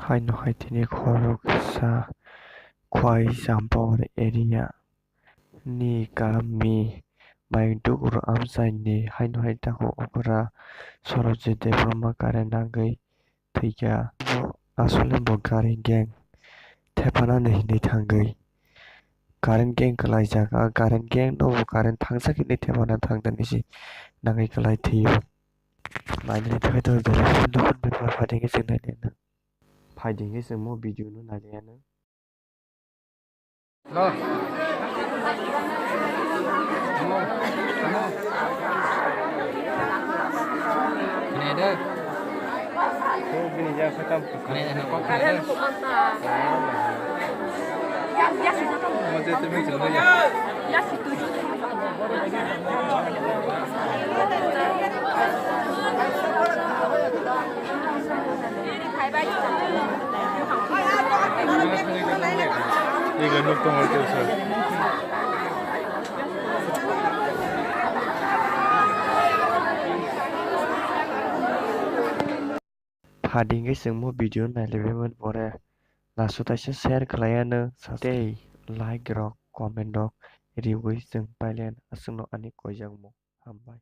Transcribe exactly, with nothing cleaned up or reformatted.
Haino hai tini khoroksa Khwai Champawar area ni kami Maiduguri amchaini haino hai takhuk okra Sorojit Debbarma current nangwi thwikha. Bo asole bo current gang thepanani hinwi thangwi current gang kwlaijak. A current gang no bo current thangsa hinwi thepana thangdani se nangwi kwlai thwiyo. Nainani thangwi tongo belai kheno dukhu ni bepar, phaidi khe chwng nainai no. Phaidi khe chwng mo video no nailaiya no. Hello. Hello. Hello. Khna de. Khna de, na kok khna de. Phaidi khe chwng mo video nailaibaimani pore last o taisa share khlaiya no sa tei like rok comment rok riwi chwng pailen aswkno ani koijakmung. Hambai.